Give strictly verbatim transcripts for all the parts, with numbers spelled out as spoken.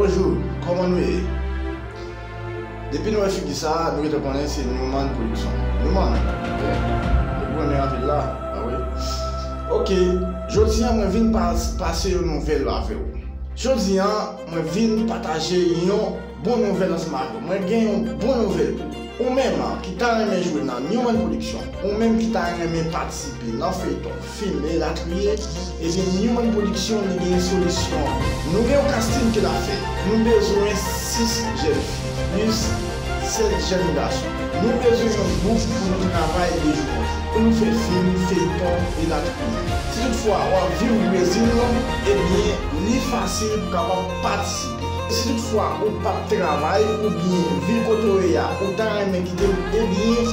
Bonjou, kòman nou ye? Depi nou wè figi sa, nou gentan konnen se Newman Production. Newman, yeah, nou renmen anpil la, pa vre? Ok, jodi a mwen vin pas, pase yon nouvèl avè w. Jodi a, mwen vin pataje yon bon nouvèl ansanm avè w. Mwen gen yon bon nouvèl pou ou. Ou menm ki ta renmen jwe nan Newman Production, ou menm ki ta renmen patisipe nan feyton, fim, elatriye, ebyen Newman Production li gen solisyon. Nou gen yon casting ke l ap fè. Nou bezwen sis jèn fi, plis sèt jèn gason. Nou bezwen yon gwoup pou nou travay de jou an jou. Pou nou fè fim, feyton, elatriye. Si toutfwa w ap viv Brezil, ebyen, li fasil pou kapab patisipe. Si toutfwa ou p ap travay oubyen vil kote w ye a, ou ta renmen kite m, ebyen,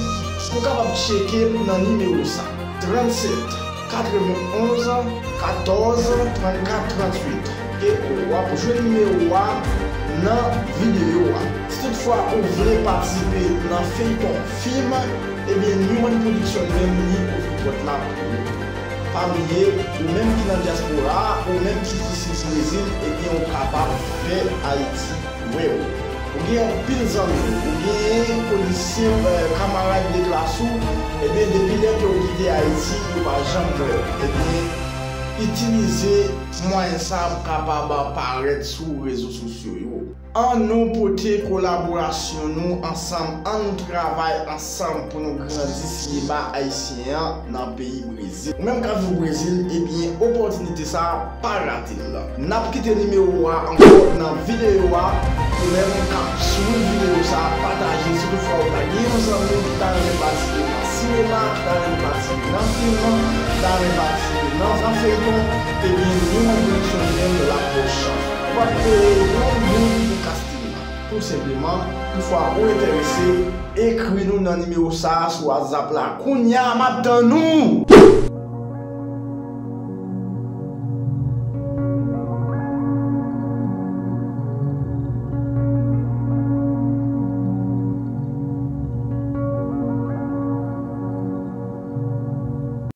ou kapab tcheke m nan nimewo sa, trannsèt, katrevenn-onz, katòz, trannkat, tranntuit. E w ap jwenn nimewo a nan videyo a. Si toutfwa ou vle patisipe nan feyton, fim, ebyen, Newman Production menm li ouvri pòt la pou ou. Pa bliye, ou menm ki nan dyaspora a, ou menm ki isit Brezil, ebyen, ou kapab fè Ayiti wè w. Ou gen anpil zanmi, ou gen konesans, eh, kamarad de klas ou, ebyen, depi lè ke ou kite Ayiti, yo pa janm wè w. Ebyen, itilize mwayen sa pou kapab parèt sou rezo sosyo yo. An nou pote kolaborasyon nou ansanm, an nou travay ansanm pou nou grandi sinema ayisyen an nan peyi Brezil. Ou menm k ap viv Brezil, ebyen, opòtinite sa a, pa rate l. N ap kite nimewo a ankò nan videyo a. Ou menm k ap swiv videyo sa a, pataje. Si toutfwa ou ta gen yon zanmi ki ta renmen patisipe nan sinema, ki ta renmen patisipe nan fim, ki ta renmen patisipe nan, nan feyton, ebyen, Newman Production li menm l ap ba w chans. W ap peye yon moun pou casting nan. Tou senpleman, toutfwa ou enterese, ekri nou nan nimewo sa a sou WhatsApp la. Kounye a, m ap tann ou!